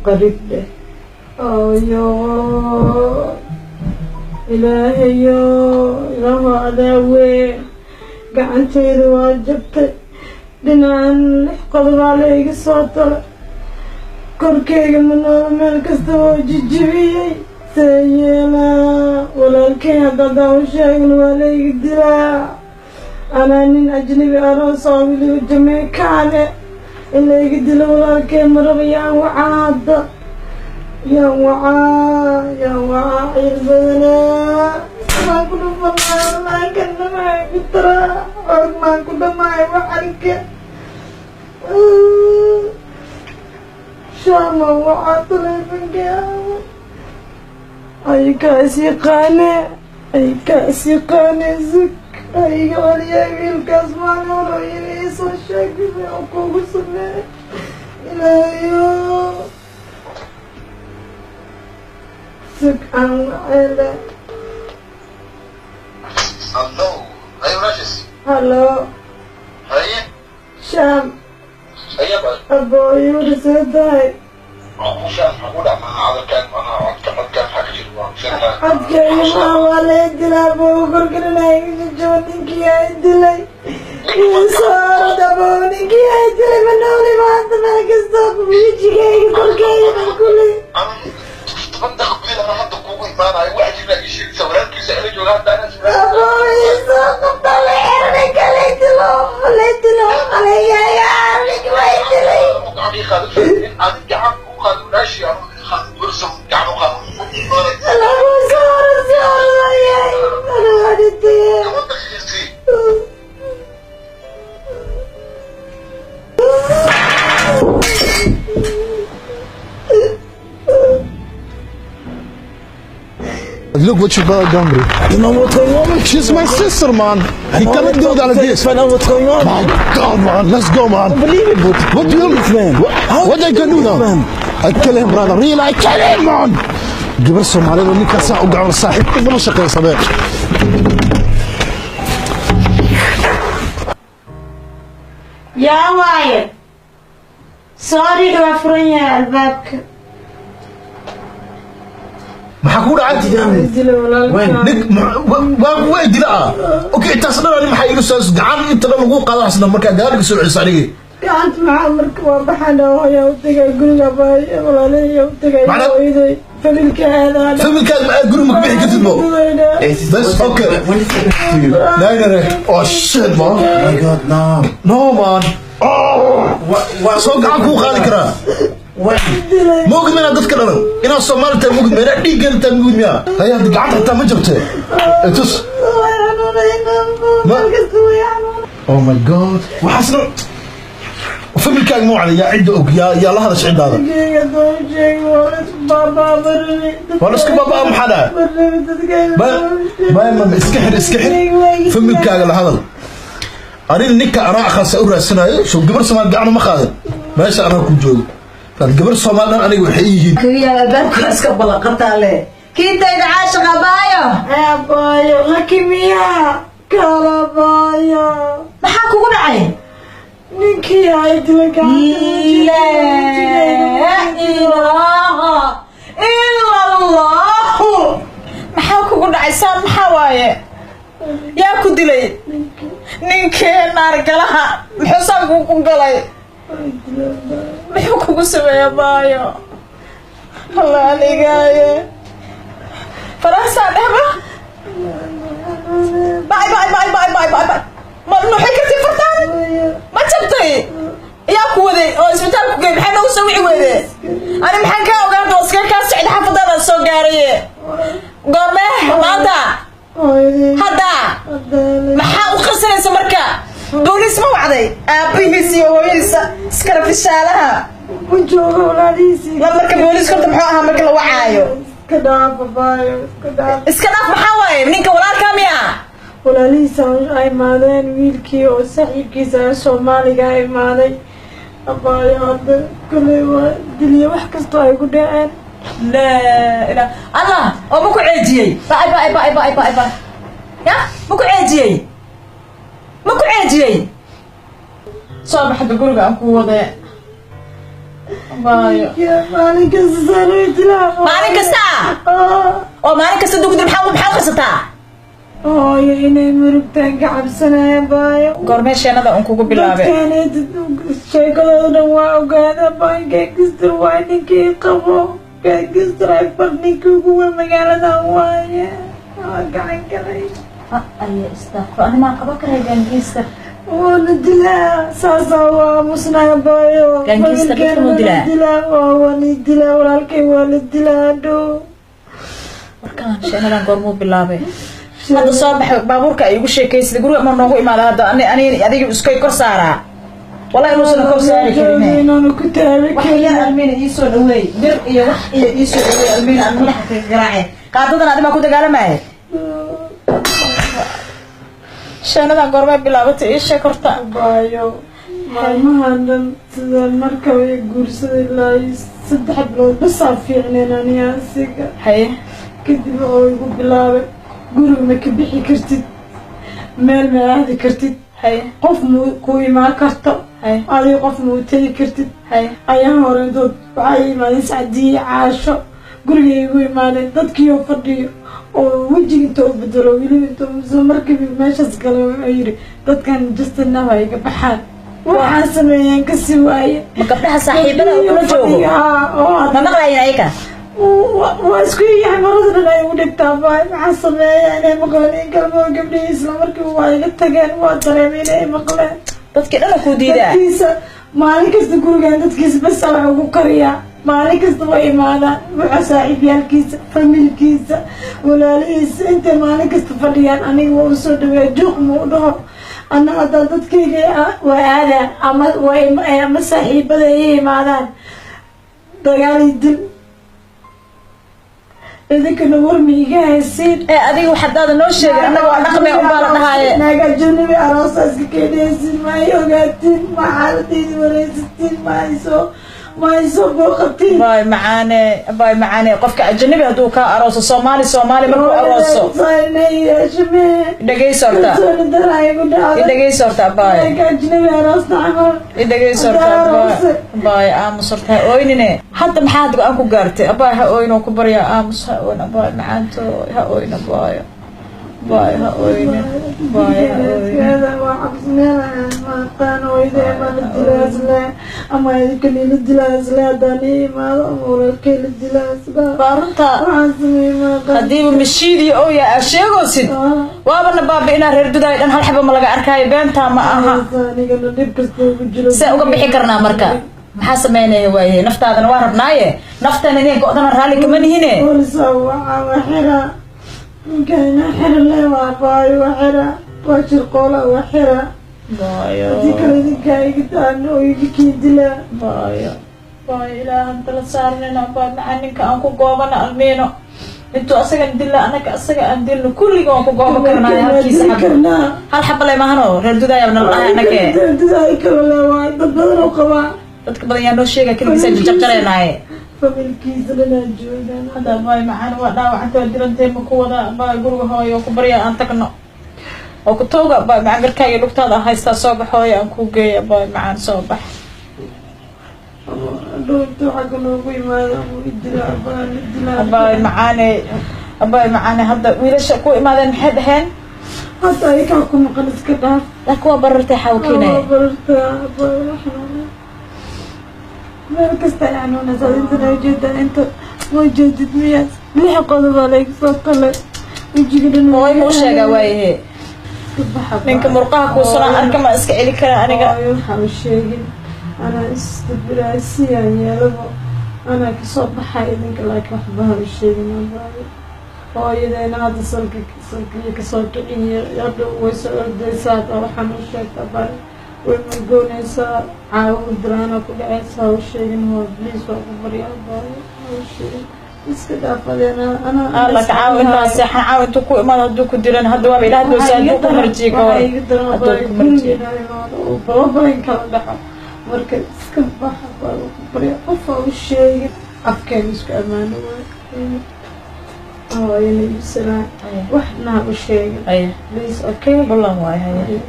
Qarib dheh. Ayo, Ilaahayo, Ilaahu adaawe. Gacanteyda waa jabtay, dhinacan lix qodobaa la iga soo tolay, korkeyga ma noolo, meel kasta waa jijibiyey. See yeelaa? Walaalkay haddadaan u sheegna waa la iga dilaa. Anaa nin ajnabi aroos oo weliba Jameykaane in la iga dilo walaalkay maraba. Yaan wacaa hadda? Yaan wacaa? Yaan wacaa? Ciil badanaa maan ku dhufanaa? Wallaahi kana maxay ku taraa? Xoog maan ku dhamaay waxanka shaamaan wacaa taleefanka. Aykaa is yaqaane, aykaa is yaqaane. Sug, ayga celiyaa wiilkaas. Maalin hore yiri isoo sheeg wixii uu kugu sameeyay. Ilaahayo, sug aan waceele. Hello. Hey, Rashis. Halo. Haye. Shaam. Haye ba. Abooyuuri, see tahay? Shaam maxaa ku dhac macnaa hadalkaan, macnaa codka, codkaan maxaa ka jiro? Waa sheegtaa. Codkayga maa waa la dilaa boo, korkarana iga jajabo. Ninkii ay dilay soorad aboo, ninkii ay dilay ma nooli maanta. Meel kasta wejigayga, korkayga dhan kuley. 10 daqiiqo gudaheed anaa hadda kuugu imaanayo. Wax jirna ii sheegaysa, walaalkiisa ila jooga hadda anaa. Aboo, isoo qabta la xirnay lay dilo, lay dilo aleeyayaa, ninki waa i dilay. Gacan ii qaado in adig gacan u qaado walaashii, anuu ii qaado warso gacan u qaado. Aboo, soorad, soorad ayay anigu adhintay. 10 daqiiqo sii. Look what you got done, bro. You know what's going on? She's my sister, man. He cannot do that like this. Find out what's going on. My God, man. Let's go, man. Unbelievable. What do you man? What I can do now? Man? I kill him, brother. Really, I kill him, man. Gabar Soomaaliyeed oo ninkaas saa u gacan saaxiib ugama shaqaysadeen. Yaa waaye? Sorry, waa furan yahay albaabka. Maxaa kugu dhacay? Dila walaalkaa. Nin waa waa dila ah. Okay, intaas dhan ani maxaa iga soo gacan inta dhan lagu qaado xasna markaa gadaal soo celiso anigii. Gacanta maxaa marka waa baxana, hooyaa u tegay guriga, baay walaalahaya u tegay. Hooyaday familka aadaa. Familkaad ma aad guriga ma bixi kartid bo. Bas okay. When did it happen to you? No, no, no. Oh shit, man. Oh my God, no. No, man. Oh. What, what, Soo gacan kuu qaadi karaa. When? Ma ogid inaad dadka dhalan inaad Soomaali tahay? Ma ogid ma inaad dhiiggeeda tahay? Ma ogid miyaa? Haya, hadda gacanta xitaa ma jabtee? Itus. Way xanuunayna. Ma- Meel kasta way xanuunay. Oh my God, waxaasna familkaaga ma wacday? Yaa cidda og? Yaa la hadasha ciddaada? Geyga doo sheeg, waa la isku baabaa barari. Waa la isku baabaa, maxaa dhahay? Barari dadkayga. Ma iska xir, iska xir, familkaaga la hadal. Aniga ninka anaa aqaasa u raadsanayo. Soo gabar Soomaali gacno ma qaadan, meesha anaa ku joogo. Gabar Soomaali dhan aniga waxay yihiin. Kaga yaal albaabka iska balaqataa le kiintayda caashiqa baayo. Abaayo, laki miyaa kalabaayo? Maxaa kugu dhacay? Ninkii ay dilay. Laa ilaaha ila Allahu. Maxaa kugu dhacay saan? Maxaa waaye? Yaa ku dilay? Ninkee naargalaha muxuu saan kugu galay? Muxuu kugu sameeya baayo? Alla anigaaye farahasaa dhehba. Bay bay bay bay bay bay bay, ma nuxi kartid fartaan? Ma jabtay? Yaa ku waday oo isbitaalku geey? Maxaa noogu soo wici weyde? Ani maxaan kaa ogaan? Waa iska kaa socda, xaafadaadaan soo gaaraye. Goormee? Maanta? Hadda maxaa u qasanaysa marka? Booliis ma wacday? Aabihiis iyo hooyadiisa iskala fishaalaha Ku jooga walaalihiisii. Lambarka booliiska horta muxuu ahaa marka la wacaayo? Iska dhaaf abaayo, iska dhaaf. Iska dhaaf maxaa waaye? Ninka walaalkaa miya? Walaalihiisa ay imaadeen, wiilkii oo saaxiibkiisa ee Soomaaliga ay imaaday abaayo. Hadda koley waa diliya, wax kastoo ay ku dhaceen. Laa ilaa Allah. Oo ma ku ceejiyey? Bay bay bay bay bay bay, ya ma ku ceejiyey? Ma ku ceejiyey? Soo baxda guriga aan ku wadee. Baayo. Maalin kasta saaray dilaa. Maalin kasta? Oo maalin kasta dugdi maxaa qarsataa? Hooyo inay murugtaan ka cabsanaya baayo. Goormee sheenada un kugu bilaabay? Dadkaan sheekadooda dhan waa ogaada baayo. Gangster waay ninkii qabo. Gangster akbar ninkii ugu weyn magaaladan waaye. Waa gacan galay. Aye, istaafro. Ani maa qaban karaa gangster? Waana dilaa, saasaa waa aamusnaa baayo. Gangster dadka muu dilaa? Dilaa, waa la dilaa, walaalkay waa la dilaa hadhow. Warkaan sheenadan goormuu bilaabay? Hadda soo bax baabuurka ay igu sheekaysay guriga ma noogu imaada hadda ani ani adiga iskay kor saaraa. Wallahi inuusan kor saari karin. Inaanu ku taabi Wax karin. yar Almiina ii soo dhaweey. Bir iyo wax iyo ii soo dhaweey Almiina, aan madaxa kaga garaacay. Qaadadan adimaa ku dagaalamaya. Sheenadan goormay bilaabatay ii sheeg horta. Baayo, maalmahan dhan sida marka way guursaday ilaa 3 bilood basaa fiicneen aniga asiga. Haye. Kadib oo igu bilaabay guriga ma ka bixi kartid, meel ma aadi kartid. Haye. Qof mu ku imaan karto. Haye. Adiga qof ma u tegi kartid. Haye. Ayaa hore intood waxay imaadeen Sacdiye Caasho guriga igu imaadeen dadkiioo fadhiyo oo wejiga inta u bedelo weliba inta isla markiiba meeshaas galay wuxuu yidhi dadkan justina waa iga baxaan. Waxaan sameeyeen kasi waaye. Ma gabdhaha saaxiibada uu kula joogo? Haa, oo Ma maqlaayeen ayaga? Waa isku yahay marada dhan ay ugu dhigtaa baay. Maxaa sameeya inay maqleen in kalmo gabdhihii isla markiiba waa iga tageen, waa dareemay inay maqleen. Dadkii dhan oo kuu diidaa. Dadkiisa maalin kasta gurigan dadkiisa bas wax ugu kariyaa. Maalin kasta way imaadaan wuxuu saaxiibyaalkiisa, familkiisa, walaalihiisa intay maalin kasta fadhiyaan aniga waa usoo dhaweeya juuq ma u dhaho. Ana haddaa dadkayga waa aadaan ama waa ama saaxiibada ay imaadaan dagaal iyo dil. Idinkana war ma iga haysiin. Ee adiga waxaad noo sheegay annaga waa dhaqmay un baa la dhahaaye. Naaga ajanabi aroosa iska keenaysiin, ma ay ogaatiin, ma xaaladayda wareysatiin, ma ay soo booqatiin. Baay macaane, baay macaane, qofka ajnabi hadduu kaa arooso, Soomaali Soomaali markuu arooso. Dhegeyso horta. Kalsooni daraa igu dhacday. Dhegeyso horta baay. Naaga ajnabi aroosna camal. Dhegeyso horta baay. Baay aamus horta, ha ooynine. Hadda maxaad go'aan ku gaartay? Abaay ha ooyn oo ku baryaa, aamus ha ooyn abaay macaanto, ha ooyn abaay. Baay ha ooyne. Baay ha ooyne. Waa cabsmeelaha maaqaan hooyaday ama la dilaa isle ama idinka nila dilaa isle haddaan ii imaado ama walaalkay la dilaa isle. Waa runta. Waxaan sameeyey maaqaan. Haddiiba mashiidii oo yaa aad sheegoosid waaba na baabi'inaa reer Dudaay dhan hal xaba ma laga arkaayo, beentaa ma aha. Anigana dhib kasta ugu jiro. See uga bixi karnaa marka? Maxaa sameynaya waaye? Naftaadana waa rabnaaye, naftaana inay go'dana raalli kama nihine. Boolisaa wacaa, waa xira ninkana xira le, waa baayo, waa xira, waa shirqoola, waa xira. Baayo. Haddii kale idinkaa iga daan oo iga kiindilaa. Baayo, baayo, ilaahan tala saarnayna baay macaa. Ninka aan ku goobana Almiino intuu asagan dilla anaga asaga aan dilno, kulliga waan ku gooban karnaa halkiisa Dili xabo. Karnaa. Hal xaba le maahano, reer Dudaaya nala dhahay anage. Dudaay kale le waay, dad badan oo qabaa. Dadka badan yaa noo sheega, keligiisa jarjareenaaye. Familkiisa dhanaa joogaan. Hadda baay macaan waa dhaawacanta, waa dilantay, ma ku wada baay guriga hooyo ku barya aan tagno oo ku tooga baay macaan. Garkaaga iyo lugtaada aan haystaa, soo bax hooyo aan kuu geeya, baay macaan soo bax. Hadhow intuu xagga noogu imaado ama idilaa baa la dilaa. Abaay macaane, abaay macaane, hadda wiilasha ku imaadeen maxay dhaheen? Hadda ayakaa ku maqan, iska dhaaf. Laakiin waa barartay xaawo keenaya. Waa barartaa abaay, waa xanuunay. Meel kasta ay xanuunaysaa intana ujeedaa, inta ma jeedid miyaas? 6 qodobaa layga soo qalay wejiga dhan. Hooy ma u sheegaa waayahe? Iska baxa. Ninka murqaha kuusana arka ma iska celi karaa aniga. Hooyo waxaa u sheegin, anaa isdabiraay siyaan yeelabo, anaa kasoo baxay idinka, laakiin waxba ha u sheegin abaayo. Hooyadeena hadda salka salkiyo kasoo kiciye hadhow way soo ordaysaa. Hadda waxaan u sheegta abaayo way murgoonaysaa, caawo diraana ku dhacaysa. Ha u sheegin hoo, please, waa ku barya abaayo, ha u sheegin, iska dhaaf adeena anaa. Alla ka caaw intaa seexan, caaw intuu ku imaado hadduu ku dilan hadda waaba ilaah doosa hadduu ku marjiye ka hor hadduu ku marjiye. Bababayn kala dhaco marka iska baxa baa ku barya, qof ha u sheegin, afkeena isku ammaano waay. Hooyana igu salaan, waxna ha u sheegin. Haye. Please, okay? Ballan waay, haye.